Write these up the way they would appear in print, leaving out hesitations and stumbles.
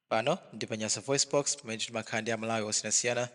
Pano ndi pa Nyasa VoiceBox, pamene timakhala ndi Amalawi osiyanasiyana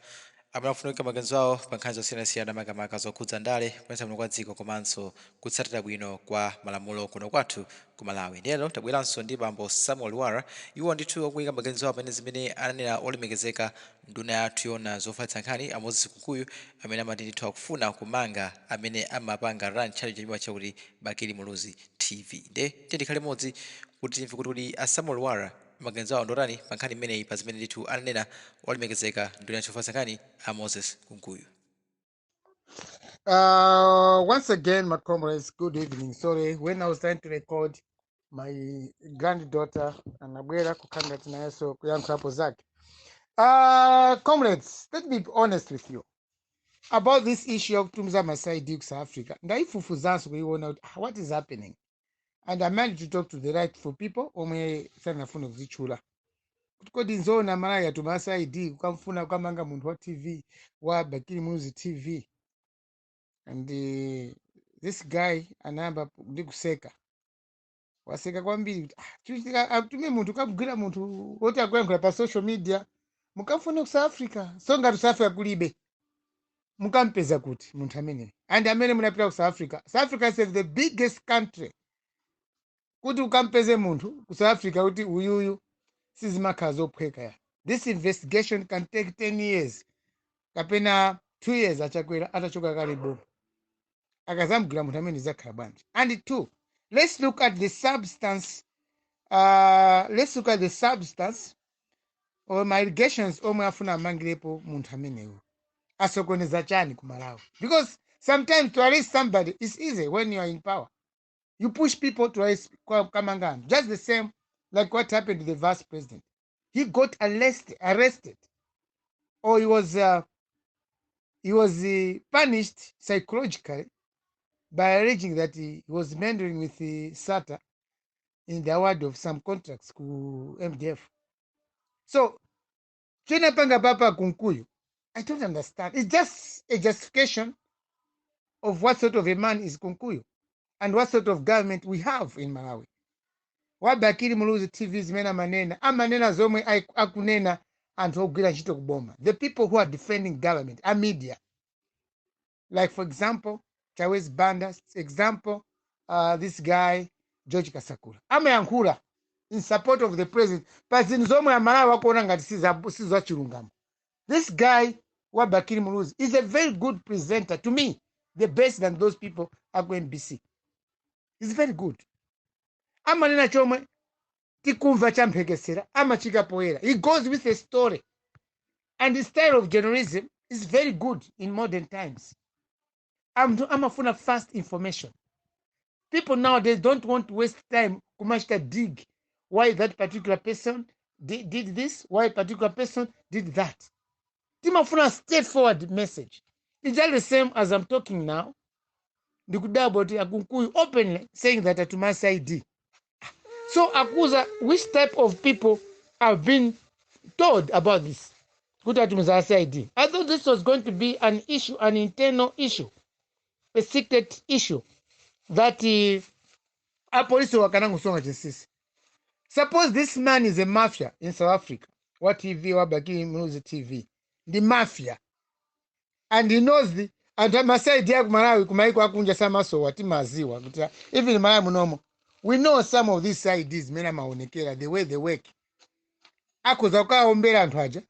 amene akufunika maganizo awo pa nkhani zosiyanasiyana, makamaka zokhudza ndale, kuyendetsa bwino kwa dziko komanso kutsatira bwino kwa malamulo kuno kwathu ku Malawi. Ndiyeno tabweranso ndi bambo Samuel Lwara. Iwo ndithu akuyika maganizo awo pamene zimene ananena olemekezeka nduna yathu yoona zofalitsa nkhani, a Moses Kunkuyu, amene amati ndithu akufuna kumanga amene amapanga run channel chimene chakuti Bakili Muluzi TV. Nde tikhale limodzi kuti timve kuti a Samuel Lwara maganizo awo ndotani pa nkhani imeneyi, pa zimene ndithu ananena olemekezeka nduna yathu yofalitsa nkhani, a Moses Kunkuyu. Once again, my comrades, good evening. Sorry, when I was trying to record, my granddaughter anabwera kukanga tinayeso kuyankhulapo zake. Comrades, let me be honest with you about this issue of kutumiza ma CID ku South Africa. Ndaifufuzanso kuiona kuti, ah, what is happening? And I managed to talk to the rightful people omwe sanafune kuzitchula. Kuti kodi nzoona Malawi atuma CID kukamfuna kukamanga munthu wa TV, wa Bakili Muluzi TV? And this guy anayamba ndi kuseka, waseka kwambiri kuti, ah, chichitika atume munthu kamugwira munthu woti akuyankhula pa social media, mukamfune ku South Africa. So ngati South Africa kulibe, mukampeza kuti munthu ameneyo? And amene munapita ku South Africa, South Africa is the biggest country. Kuti ukampeze munthu ku South Africa kuti uyuyu, sizimakhala zophweka ya. This investigation can take 10 years kapena 2 years. Achakwera atachoka kale boma, akazamugwira munthu amene zakhala bwanji? And two, let's look at the substance. Let's look at the substance or ma allegations omwe afuna amangirepo munthu amenewo. Asokoneza chani ku Malawi? Because sometimes to arrest somebody is easy. When you are in power, you push people to arrest, kamangano. Just the same like what happened to the vice president. He got arrested or he was punished psychologically by alleging that he was meddling with the SATA in the award of some contracts ku MDF. So chinapanga papa Kunkuyu, I don't understand. It's just a justification of what sort of a man is Kunkuyu and what sort of government we have in Malawi. Wa Bakili Muluzi TV, zimene amanena, amanena zomwe akunena anthu ogwira ntchito kuboma, the people who are defending government, a media, like for example Chawezi Banda, example this guy George Kasakula, amayankhula in support of the president pa zinthu zomwe Amalawi akuona ngati sizachilungamo. This guy wa Bakili Muluzi is a very good presenter, to me the best than those people aku MBC. Is very good. Amanena chomwe tikumva champhekesera, amachika poyera. He goes with a story, and the style of journalism is very good in modern times. Anthu amafuna fast information. People nowadays don't want to waste time kumachita dig why that particular person did this, why particular person did that. Timafuna straightforward message. It's just the same as I'm talking now. Ndikudabwa kuti aKunkuyu openly saying that atuma CID. So akuza which type of people have been told about this kuti atumiza CID? I thought this was going to be an issue, an internal issue, a secret issue that apolisi wakanangosonga chinsinsi. Suppose this man is a mafia in South Africa, wa TV, wa Bakili Muluzi TV, ndi mafia, and he knows the anthu ama CID aku Malawi. Kumaiko akunja samasowa, timaziwa kuti even Malawi munomo we know some of these CIDs mene amaonekera, the way they work. Akhoza kukaombera anthu aja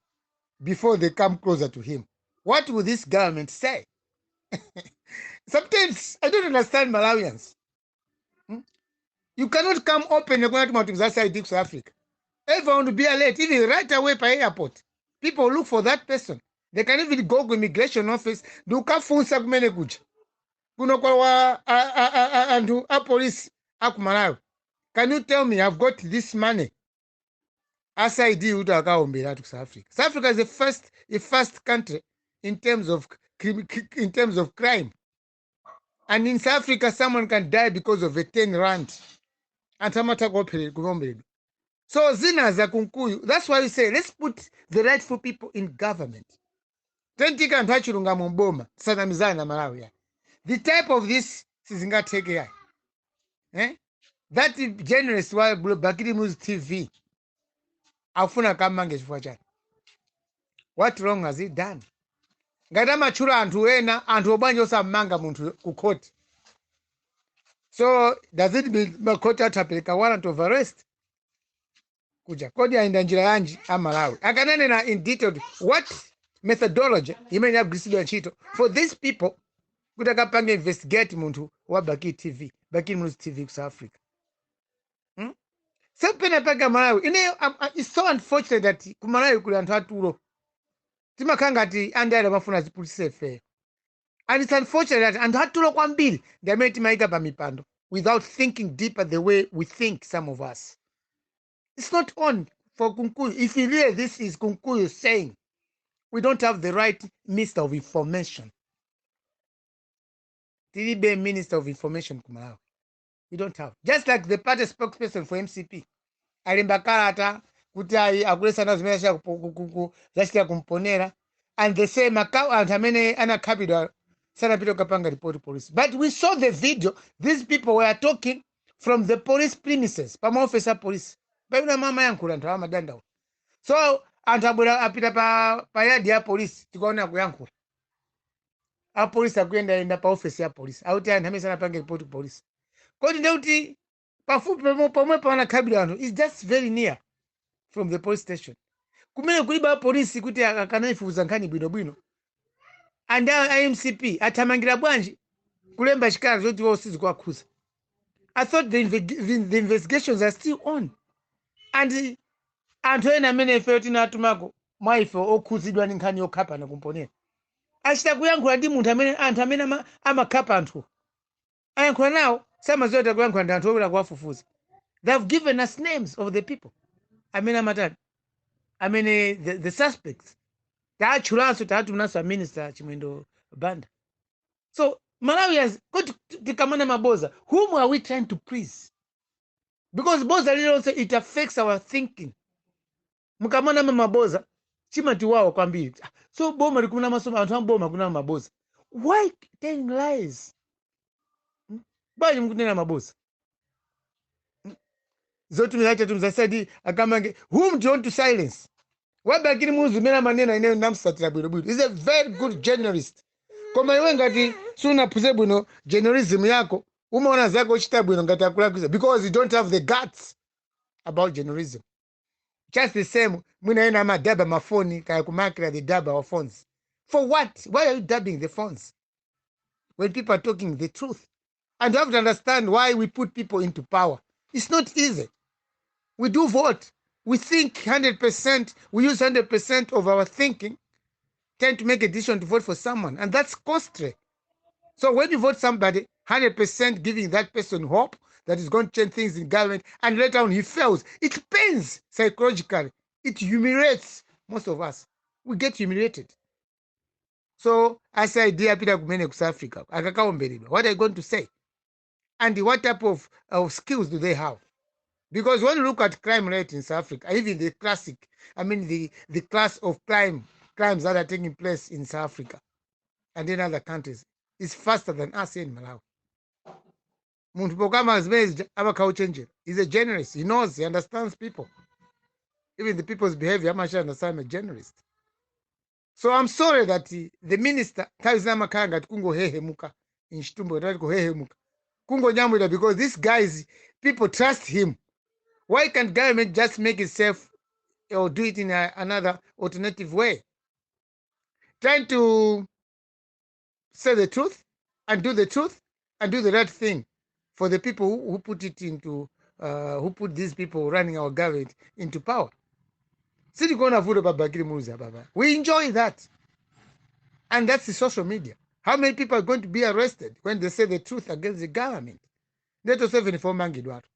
before they come closer to him. What will this government say? Sometimes I don't understand Malawians. You cannot come open kunati mwatumiza CID ku South Africa. Everyone will be alert, even right away pa airport. People look for that person. They can even go ku immigration office ndi kukafunsa kumene kuja kuno kwa wa anthu a police aku Malawi, "Can you tell me, I've got this money?" CID kuti akaomberatu ku South Africa. South Africa is the first country in terms of crime, and in South Africa someone can die because of a 10 rand. Anthu amatha kuomberedwa. So zina za Kunkuyu, that's why we say let's put the rightful people in government. Tentika anthu achilungamo mboma, tisanamizane na Malawi ya. The type of this sizingatheke yayi, eh? That journalist wa Bakili Muluzi TV. Afuna kammange chifukwa chani? What wrong has he done? Ngati amatchula anthu ena, anthu obwanji osammanga munthu ku court? So does it mean makhoti athu apereka warrant of arrest kuja? Kodi ayenda njira yanji amalawi? Akananena in detail what methodology imene yagwiritsidwa ntchito for these people kuti akapange investigate munthu wa Bakili TV, Bakili Muluzi TV ku South Africa, Sepena paka Malawi ineyo, it's so unfortunate that ku Malawi kuli anthu atulo. Timakhala ngati andale amafuna azipulise ifeyo, and it's unfortunate that anthu atulo kwambiri ndi amene timayika pa mipando without thinking deeper the way we think, some of us. It's not on for Kunkuyu. If you hear this, is Kunkuyu saying we don't have the right minister of information. Tilibe minister of information ku Malawi. We don't have. Just like the party spokesperson for MCP alemba kalata kuti ayi, akulesana zimene zachitika kumponera, and the same anthu amene anakhapidwa sanapite kukapanga report police. But we saw the video. These people were talking from the police premises, pamaofesi a police pamene amayankhula anthu amadandaula. So anthu abwera, apita pa yadi ya polisi, tikaona kuyankhula apolisi akuyendayenda pa ofesi ya polisi, akuti anthu amene sanapange report ku polisi. Kodi ndekuti pafupi pomwe panakhabidwa anthu is just very near from the police station, kumene kulibe apolisi kuti akanaifufuza nkhani bwinobwino? And a MCP athamangira bwanji kulemba chikalata choti iwo sizikuwakhuza? I thought the investigations are still on, and anthu ena amene ifeyo tinatumako mwa ife okhuzidwa ndi nkhani yokhapana kumponera achita kuyankhula ndi munthu amene anthu amene amakhapa anthu ayankhula nawo, samadziwa kuti kuyankhula ndi anthu owera kuwafufuza. They have given us names of the people amene amatani, amene the suspects. Taatchulanso, taatumanso a Minister Chimwendo Banda. So Malawi has kuti tikamana maboza, whom are we trying to please? Because boza lililonse, it affects our thinking. Mukamana maboza chimatiwawa kwambiri. So boma likumana maso anthu amboma kunama maboza. Why telling lies? Bwanji mukunena maboza? Zotumira chatumiza said akamange. Whom do you want to silence? Wabakili Muluzi umene amanena, ineyo ndamsatira bwinobwino, is a very good journalist. Koma iwe ngati sunaphunzire bwino journalism yako, umaona zako uchita bwino ngati akulakwisa because you don't have the guts about journalism. Just the same mwina ena amadaba mafoni kaya kumakira, the daba our phones for what? Why are you dubbing the phones when people are talking the truth? And you have to understand why we put people into power. It's not easy. We do vote, we think 100%, we use 100% of our thinking tend to make a decision to vote for someone, and that's costly. So when you vote somebody 100%, giving that person hope that is going to change things in government, and later on he fails, it pains psychologically. It humiliates most of us. We get humiliated. So as idea apita kumene ku South Africa akakaomberedwa, what are you going to say? And what type of skills do they have? Because when you look at crime rate in South Africa, even the classic, I mean the class of crimes that are taking place in South Africa and in other countries is faster than us here in Malawi. Munthu pokama zimene zija amakhala uchenjera. He's a journalist. He knows, he understands people, even the people's behavior. Amacha understand. I'm a journalist. So I'm sorry that the minister nthawi zina amakhala ngati kungohehemuka mchitumbo, tati kuhehemuka, kungonyamwira, because this guys, people trust him. Why can't government just make itself or do it in another alternative way, trying to say the truth and do the truth and do the right thing for the people who put it into who put these people running our government into power? Sitikuona vuto pa Bakili Muluzi apapa. We enjoy that, and that's the social media. How many people are going to be arrested when they say the truth against the government? Ndeto 74 mangidwatu.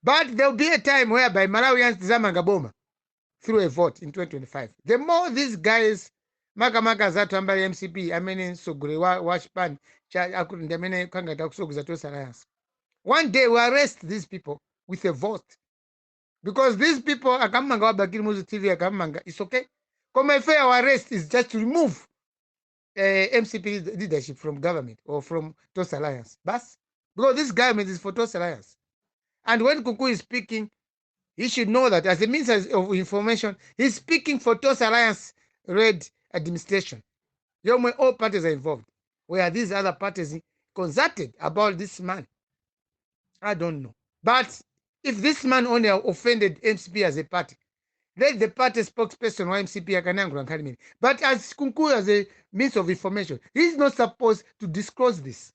But there will be a time whereby Malawians tizamanga boma through a vote in 2025. The more these guys, makamaka zathu ambali MCP, amene mtsogoleri wa chipani cha akuti ndi amene kangati akusogoza Tonse Alliance, one day we arrest these people with a vote, because these people akamanga wa Bakili Muluzi TV akamanga, it's okay. Koma ife, our arrest is just to remove MCP leadership from government or from Tonse Alliance bas, because this government is for Tonse Alliance. And when Kunkuyu is speaking, He should know that as a Minister of Information, he's speaking for Tonse Alliance led administration yomwe all parties are involved. Where these other parties consulted about this man, I don't know. But if this man only offended MCP as a party, let the party spokesperson wa MCP akanayankhula nkhani imene. But as Kunkuyu, as a means of information, he's not supposed to disclose this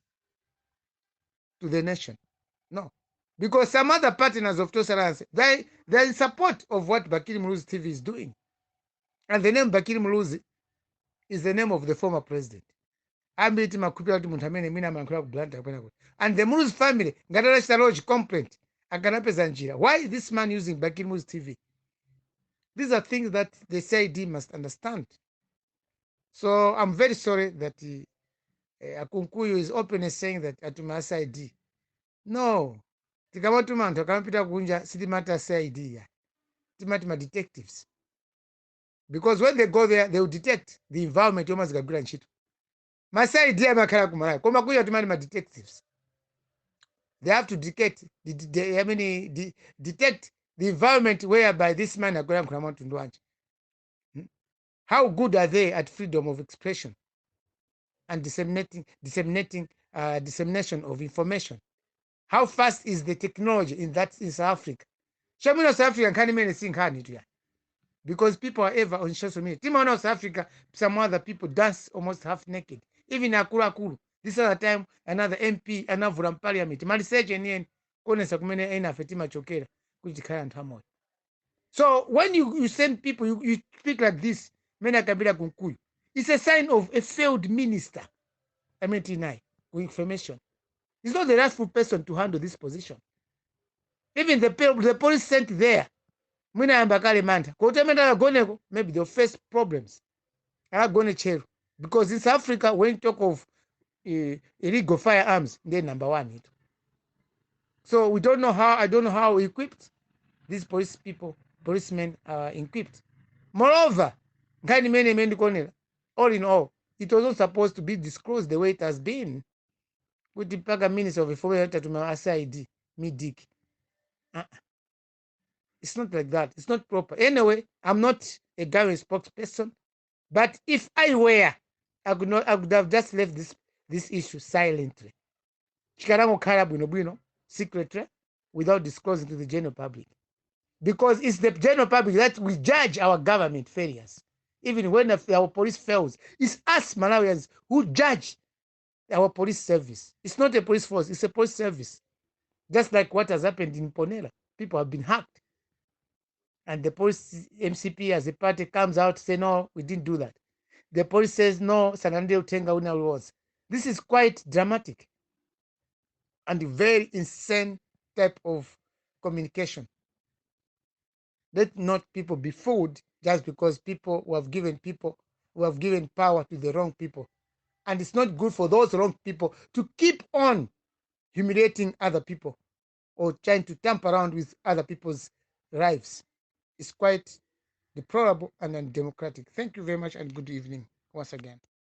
to the nation. No, because some other partners of Tonse Alliance, they're in support of what Bakili Muluzi TV is doing, and the name Bakili Muluzi is the name of the former president. Ambiri timakhulupirira kuti munthu amene mwina amayankhula ku Blantyre kapena kuti, and the Muluzi family, ngati adachita lodge complaint, akanapeza njira. Why is this man using Bakili Muluzi TV? These are things that the CID must understand. So I'm very sorry that Akunkuyu is openly saying that atuma CID. No, tikamatuma anthu akamapita kunja, sitimati CID ya, timati ma detectives, because when they go there, they will detect the environment yomwe azikagwira ntchito. Ma CID amakhala kumalawi, koma kuja timati ma detectives. They have to detect the, I mean, detect the environment whereby this man akuyankhula mtundu wanji. How good are they at freedom of expression and disseminating disseminating dissemination of information? How fast is the technology in South Africa? Chamwino South Africa nkhani imene si nkhani tu ya, because people are ever on social media. Timaona South Africa, some other people dance almost half naked, even akulu akulu. This other time, another MP anavula m'parliament maliseche enieni kuonesa kumene ena afe timachokera kuti tikhale anthu amoyo. So when you send people, you speak like this mene akambira Kunkuyu, it's a sign of a failed minister. I mean, tinayi ku information. He's not the rightful person to handle this position. Even the police sent there, mwina ayamba kale mantha kuti amene akagoneko, maybe they'll face problems akagone tchero, because in South Africa, when you talk of illegal firearms, they're number one ito. So we don't know how, I don't know how equipped these police people, policemen are equipped. Moreover, nkhani imene imene ndikuonera, all in all, it was not supposed to be disclosed the way it has been, kuti mpaka Minister of Information tatuma CID, MIDIC. It's not like that. It's not proper. Anyway, I'm not a government spokesperson, but if I were, I could not, I could have just left this issue silently. Chikanangokhala bwinobwino, secretly, without disclosing to the general public, because it's the general public that we judge our government failures. Even when our police fails, it's us Malawians who judge our police service. It's not a police force, it's a police service. Just like what has happened in Mponela. People have been hacked. And the police, MCP as a party comes out, say, "No, we didn't do that." The police says, "No, sanalandire uthenga wina was." This is quite dramatic and very insane type of communication. Let not people be fooled just because people who have given people who have given power to the wrong people. And it's not good for those wrong people to keep on humiliating other people or trying to tamper around with other people's lives. It's quite deplorable and undemocratic. Thank you very much and good evening once again.